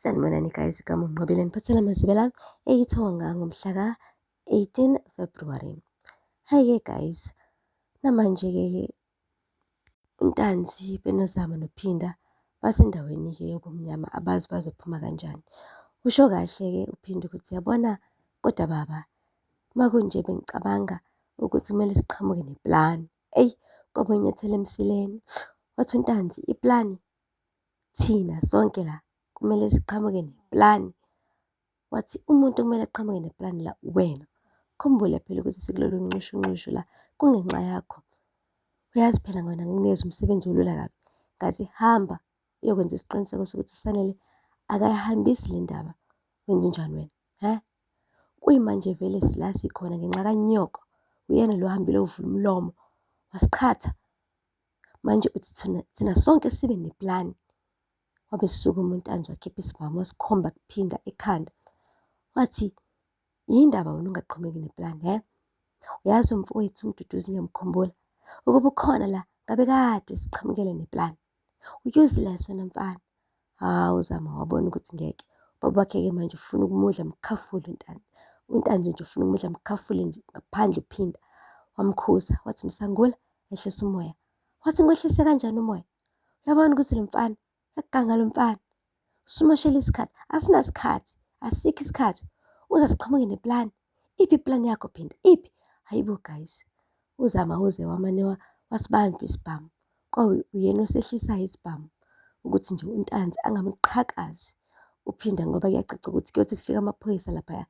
Sanibonani guys, igama uNqobile niphathela amazwibela eyithonga ngomhla ka-18 February. Hhayi-ke guys, namanje-ke uNtanzi benoZama noPhinda basendaweni-ke yobumnyama abazi bazophuma kanjani. Usho kahle-ke uPhinda ukuthi yabona kodwa baba, makunje bengicabanga ukuthi kumele siqhamuke neplani. Eyi, kwaba inyathelo emsileni. Wathi uNtanzi iplani thina sonke la kumele siqhamuke neplani. Wathi umuntu okumele aqhamuke neplani la uwena. Khumbula phela ukuthi sikulolu nxushunxushu la kungenxa yakho. Uyazi phela wena ngikunikeza umsebenzi olula kabi. Ngathi hamba uyokwenza isiqiniseko sokuthi uSanele akayihambisi le ndaba. Wenzenjani wena, he? Kuyimanje vele la sikhona ngenxa kanyoko. Uyena lo ohambile wovula umlomo wasiqhatha. Manje uthi thina, thina sonke sibe neplani. Wabe esukuma uNtanzi wakhipha isibhamu wasikhomba kuphinda ekhanda. Wathi, yindaba wena ungaqhumeki neplani, he? Uyazi umfowethu uMduduzi ngiyamkhumbula. Ukuba ukhona la, ngabe kade siqhamukele neplani. Useless wena mfana. Hawu Zama wabona ukuthi ngeke. Ubaba wakhe-ke manje ufuna ukumudla amkhafule uNtanzi. UNtanzi nje ufuna ukumudla amkhafule nje ngaphandle uphinda. Wamkhuza wathi Msangula ehlisa umoya. Wathi ngikwehlise kanjani umoya? Uyabona ukuthi lo mfana uyaganga lo mfana. Usumoshela isikhathi. Asinasikhathi. Asikho isikhathi. Uze siqhamuke neplani. Iphi iplani yakho Phinda? Iphi? Hayibo guys. UZama uze wamane wasibamba isibhamu. Uyena osehlisayo isibhamu ukuthi nje uNtanzi angamqhakazi uPhinda ngoba kuyacaca ukuthi kuyothi kufika amaphoyisa laphaya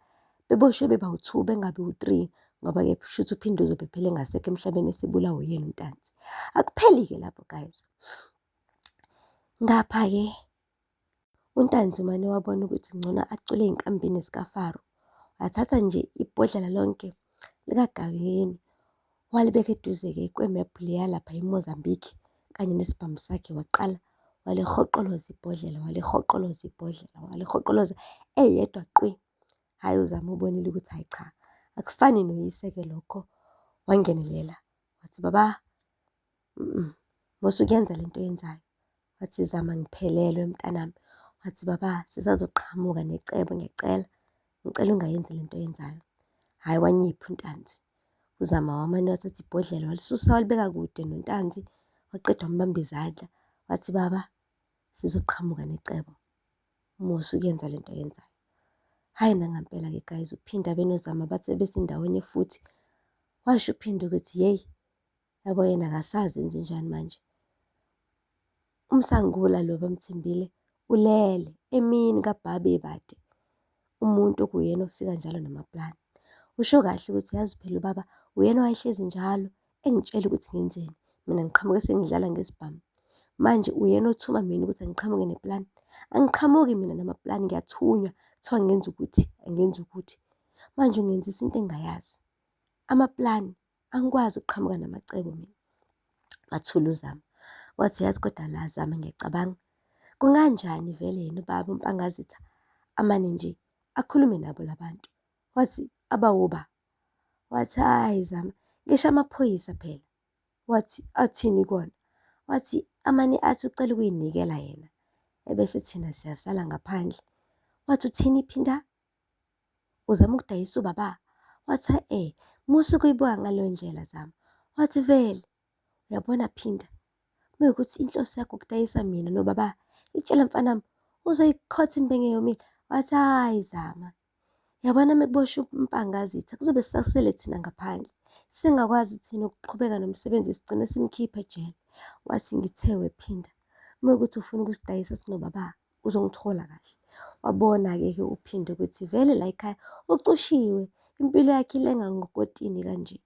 beboshwe bebawu-two bengabi wu-three ngoba-ke kushuthi uPhinda uzobe phela engasekho emhlabeni esebulawa uyena uNtanzi. Akupheli-ke lapho guys. Ngapha-ke uNtanzi umane wabona ukuthi ngcono acule ey'nkambini zikaFaro. Wathatha nje ibhodlela lonke likagawini walibeka eduze-ke kwemephu leya lapha eMozambique kanye nesibhamu sakhe waqala walihoqoloza ibhodlela, walihoqoloza ibhodlela, walihoqoloza eyedwa qwi. Hhayi uZama ubonile ukuthi hhayi cha, akufani noyise-ke lokho. Wangenelela wathi, baba, musa ukuyenza le nto oyenzayo. Wathi, Zama ngiphelelwe mntanami. Wathi, baba, sisazoqhamuka necebo ngiyacela, ngicela ungayenzi le nto oyenzayo. Hhayi wanyipha uNtanzi. UZama wamane wathatha ibhodlela walisusa walibeka kude noNtanzi, waqeda wambamba izandla. Wathi, baba, sizoqhamuka necebo. Musa ukuyenza le nto oyenzayo. Hhayi nangampela-ke guys, uPhinda benoZama bathe besendawonye futhi. Washo uPhinda ukuthi yeyi, yabo yena akasazi enzenjani manje. UMsangula lo bamthembile ulele emini kaBhabe ebade. Umuntu okuyena ofika njalo namaplani. Usho kahle ukuthi yazi phela ubaba uyena owayehlezi njalo engitshela ukuthi ngenzeni. Mina ngiqhamuke sengidlala ngesibhamu. Manje uyena othuma mina ukuthi angiqhamuke neplani. Angiqhamuki mina namaplani ngiyathunywa kuthiwa ngenze ukuthi, angenze ukuthi. Manje ungenzisa into engingayazi. Amaplani angikwazi ukuqhamuka namacebo mina. Wathula uZama. Wathi yazi kodwa la Zama ngiyacabanga. Kunganjani vele yena ubaba uMpangazitha amane nje akhulume nabo labantu. Wathi abawoba. Wathi hhayi Zama, ngisho amaphoyisa phela. Wathi athini kona? Wathi amane athi ucela ukuyinikela yena. Ebese thina siyasala ngaphandle. Wathi uthini phinda? Uzama ukudayisa ubaba? Wathi eh, musa ukuyibuka ngaleyo ndlela Zama. Wathi vele, uyabona Phinda, uma ukuthi inhloso yakho ukudayisa mina nobaba, itshela mfanami, uzoyikhotha imbenge yomile. Wathi hhayi Zama, yabona uma kuboshwa uMpangazitha kuzobe sisasele thina ngaphandle. Singakwazi thina ukuqhubeka nomsebenzi sigcine simkhipha ejele. Wathi ngithe wePhinda, uma ukuthi ufuna ukusidayisa sinobaba, uzongithola kahle. Wabona-ke ke uPhindi ukuthi vele la ekhaya ucushiwe, impilo yakhe ilenga ngokotini kanje.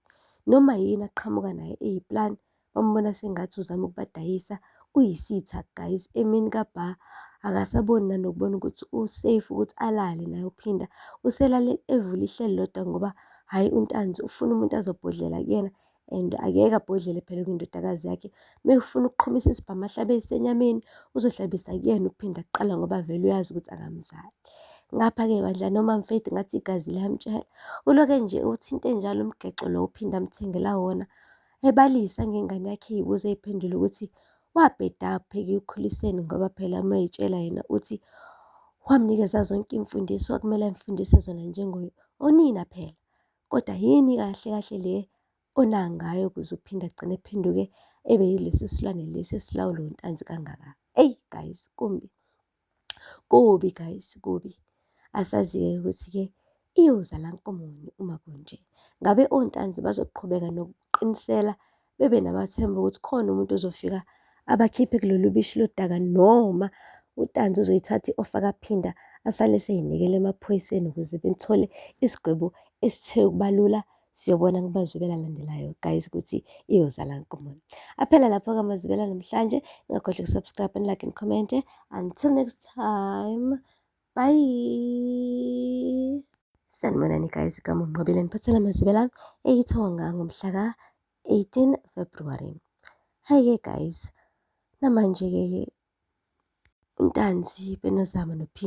Noma yini aqhamuka nayo eyiplani, bambona sengathi uzama ukubadayisa, uyisitha guys. Emini kabha akasaboni nanokubona ukuthi u-safe ukuthi alale naye uPhinda. Uselale evule ihlelo lodwa ngoba hhayi uNtanzi ufuna umuntu azobhodlela kuyena and akeke abhodlele phela kwindodakazi yakhe. Uma efuna ukuqhumisa isibhamu ahlabe esenyameni, uzohlabisa kuyena ukuphinda kuqala ngoba vele uyazi ukuthi akamzali. Ngapha-ke bandla noma mfethu ngathi igazi liyamtshela. Uloke nje uthinte njalo umgexo lo uphinde amthengela wona. Ebalisa ngengane yakhe eyibuza eyiphendula ukuthi wabhedaphi ekukhuliseni ngoba phela uma eyitshela yena uthi Wamnikeza zonke iy'mfundiso okumele amfundise zona njengonina phela. Kodwa yini kahle kahle le ona ngayo ukuze uphinde agcine ephenduke ebe yilesi silwane lesi esilawulwa uNtanzi kangaka? Eyi guys, kumbi. Kubi guys, kubi. Asazi-ke ukuthi-ke iyozala nkomoni uma kunje. Ngabe oNtanzi bazoqhubeka nokuqinisela bebe namathemba okuthi khona umuntu ozofika abakhiphe kulolu bishi lodaka, noma uNtanzi uzoyithatha i-off akaphinda asale esey'nikela emaphoyiseni ukuze bethole isigwebo esithe ukuba lula. Siyobona kumazwibela alandelayo guys ukuthi iyozala nkomoni. Aphela lapho-ke amazwibela namhlanje. Ningakhohlwa uku-subscribe and like and comment. Until next time, bye. Sanibonani guys, igama uNqobile niphathela amazwibela eyithonga ngomhla ka-18 February. Hhayi-ke guys, namanje-ke uNtanzi benoZama noPhindi.